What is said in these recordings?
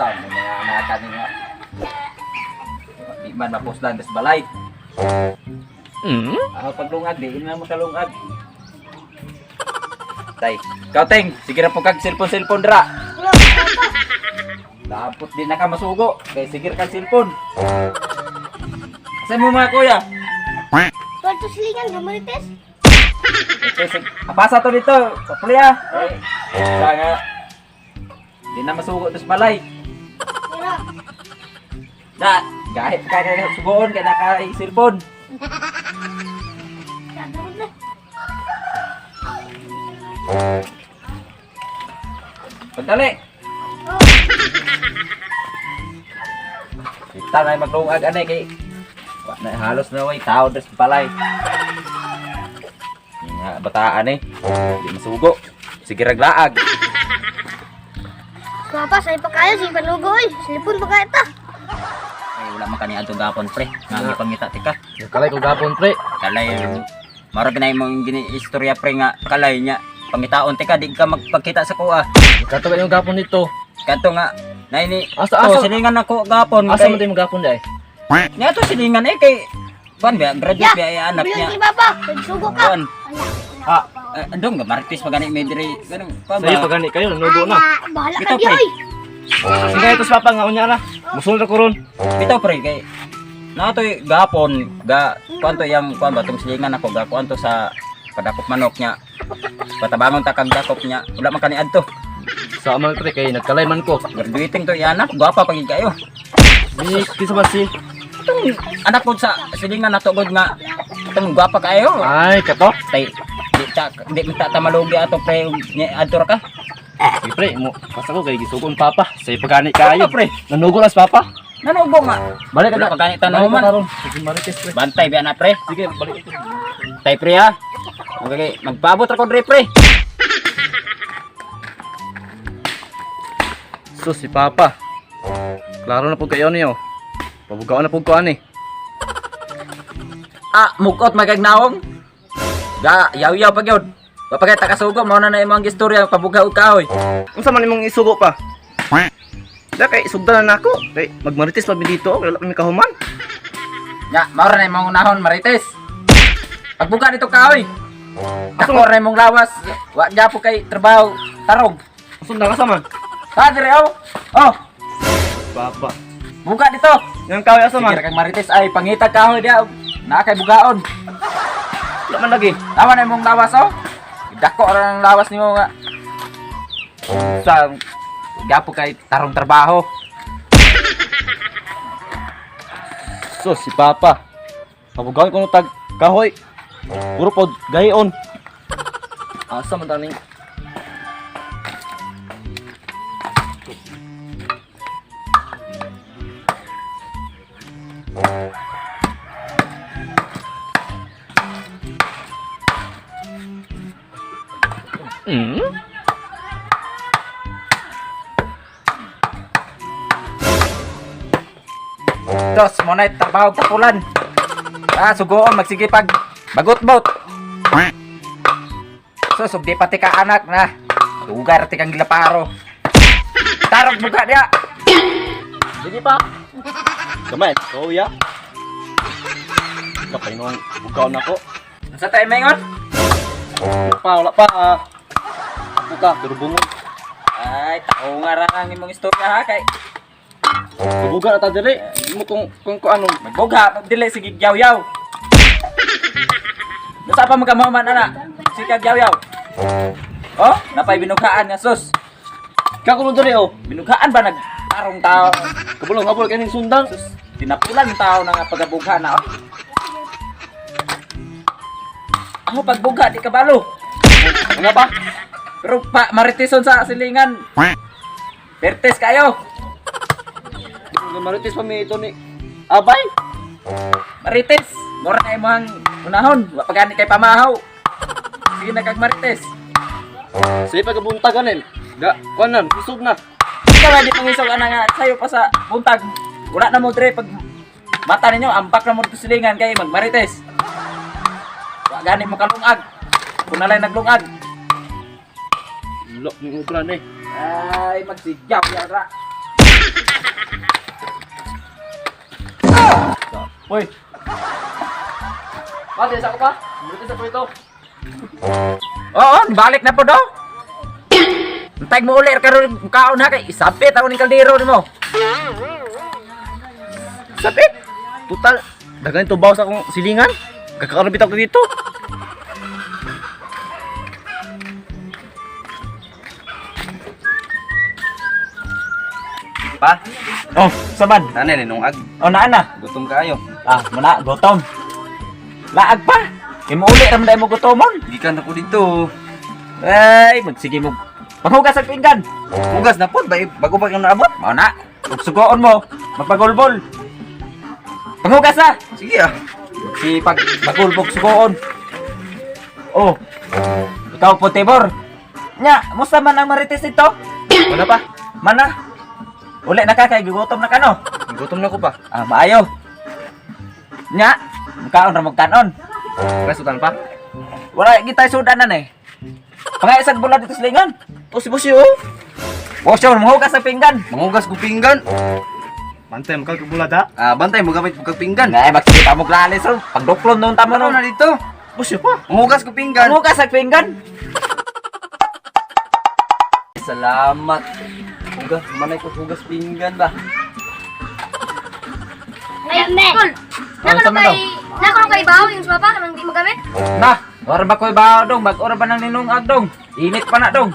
Sa mga anak ni nga. Di man mapuslan des balay. Ako paglungag, di na makalungag. Tay, ikaw Teng, sige ra po kag cellphone-cellphone dra. Wala pa. Dapat di na ka masugo, kay sige ra kag cellphone. Asa mo mga kuya? Tuwan to silingan, gamarites. Ito, apasa to dito, kapuli ah. Eh, sa nga, di na masugo dos balay. Wala. Da, gahit ka kay sugoon kay naka cellphone. Gagawin na. Pagdali. Oh. Kita na maglungag anay kay wa na halos na way tao des balay. Nga bataan eh. Di masugo. Sige raglaag. Papa, say pa kayo, sige panugo oy. Silipon pa kayo ta. Ay, wala man kani adto gapon pre. Nga gipangita tika. Kalay ko gapon pre. Kalay maro ginay mong gini istorya pre nga kalay nya pangitaon tika di ka magpakita sa kuha. Kato kayo gapon nito. Kadto nga naini Asa to, asa silingan ako gapon asa man tayo gapon dai? Nya to silingan eh kay kuan ba graduate ba ay anak Bilyon niya. kay Papa, nagsugo ka. Kuan. Ah, andong ga Martis pa gani may diri ganun pa ba? Sayo pa gani kayo nanugo na. Ala, bahala ka Bitaw, di pre. oy. Sige ito sa papa nga unya na. Musulod ako ron. Bitaw pre kay natoy gapon ga kuan to yang kuan ba tong silingan ako ga kuan to sa padakop manok niya. Patabangon ta kag dakop niya. Wala man kani adto. Sa man pre kay nagkalay man ko. Graduating to iya anak, gwapa pagid kayo. Ni kinsa ba si? Itong anak ko sa silingan nato gud nga itong gwapa kayo. Ay kato. Tay di ta ta malugi ato pre nya adto ra ka. Sige pre mo basta ko kay gisugon papa. Sayo pa gani kayo. Ano, pre? Nanugo na sa papa. Nanugo nga. Balik ka Wala na. pa gani tan man. Sige marites pre. Bantay biya na pre. Sige balik. Tay pre ha. Okay, magpaabot ra ko dre pre. So si papa. Klaro na po kayo niyo. Pabugaon na po ko ani. Ah, mukot magagnaong. Ga, yaw-yaw pag yun. Papagay takasugo, mao na na imong istorya pabuga og kahoy. Unsa man imong isugo pa? Da kay sugdan na nako. Kay magmarites pa mi dito, wala kami kahuman. Nya, mao ra na imong unahon marites. Pagbuga dito kahoy. Dako ra imong lawas, wa gyapo kay trabaho tarong. Sunda ka sa man. Ta dire oh. Oh, Papa. buga dito. Yang kahoy asa man? Sige ra kang marites ay pangita kahoy diha. Naa kay bugaon. Wala man lagi. Tawa na imong lawas oh. Dako ra ang lawas nimo nga. Sa gyapo kay tarong trabaho. So si Papa. Pabugaon ko no tag kahoy. Puro pod gayon. Asa man taning Tos mo na trabaho tapulan. Ah, sugoon magsige pag bagot-bot. So, sugdi pati ka anak na. Dugar ti kang gilaparo. Tarog buka dia. Sige pa. Gamay, ko ya. Kapay nung bugaon ako. Sa tayo maingon? Pa wala pa. Ah. Ako ka, pero bungo. Ay, tao nga ra ang imong istorya ha kay Buga na ta diri. Di mo kung ano. magbuga pag dili sige yaw-yaw. Nasa pa magkamaman ana? Sige yaw-yaw. Oh, napay binukaan nga sus. Kako diri oh. Binugaan ba nagtarong tao? Kabulong habol kay ning sundang. Sus, tinapulan ng tao na nga pagabugha na. Oh. Ako pagbuga di kabalo. Ano pa? Pero pa maritison sa silingan. Pertes kayo. Marites pa mi ito ni Abay. Marites. Mura na imong unahon. Wa pa gani kay pamahaw. Sige na kag marites. Sige pagabuntagan ganin. Ga, kuan na, isog na. Ikaw di pangisog ana nga sayo pa sa buntag. Wala na mo dre pag mata ninyo ambak na mo dito silingan kay magmarites. Wa gani mo kalungag. Kung nalay naglungag. Lo, ni ubra ni. Ay magsigyaw yara. Hoy. Pati sa ako pa. Marites ako ito. Oo, balik na po daw. Antay mo uli karon kaon ha kay isapit ako ning kaldero nimo. Sapit. Total, daghan tubaw sa akong silingan. Kakaroon bitaw ko dito. Pa, Oh, saman. nanay ninungag. Oh, naa na. Gutom kaayo. Ah, muna gutom. Laag pa. Imo uli ra man dai mo gutomon. Gikan ako dito. Ay, magsige mo. Panghugas ang pinggan. Hugas na pod, bago pa yung naabot. Mao na. Ug sugoon mo, magpagulbol. Panghugas na. Sige ah. Si pag bagulbog sugoon. Oh. Ikaw po, Tibor. Nya, musta man ang marites nito? Wala pa. Mana? Uli na ka kay gigutom na ka no. Gutom na ko pa. Ah, maayo. Nya, mukaon ra magkanon. Kasutan pa. Wala gitay sudanan eh. Pangaisag bula dito sa lingan. To si Bossy oh. Bosyo, manghugas ang pinggan. Manghugas ko pinggan. Bantay mo kag bulada. Ah, bantay mo gamit ko kag pinggan. Ngay, magsige pa mo glalis ron. Pagduklon noon tamo Ano nun. na dito? Bossy pa. Manghugas ko pinggan. Manghugas ang pinggan. Salamat. Hugas, manay ko hugas pinggan ba. Ay, tol. Oh, Nako sama kay nako kay baho yung sa papa kanang di magamit. Na, ora ba ko'y baho dong? Bag-ora ba nang ninungag dong? Init pa na dong.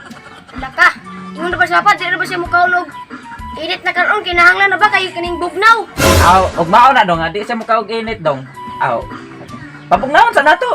Wala ka. Ingon na ba sa papa, di na ba siya mukaunog? Init na karon kinahanglan na ba kay kaning bugnaw? Aw, ug mao na dong, ah. Di siya mukaog init dong. Aw. Papugnawon sa nato.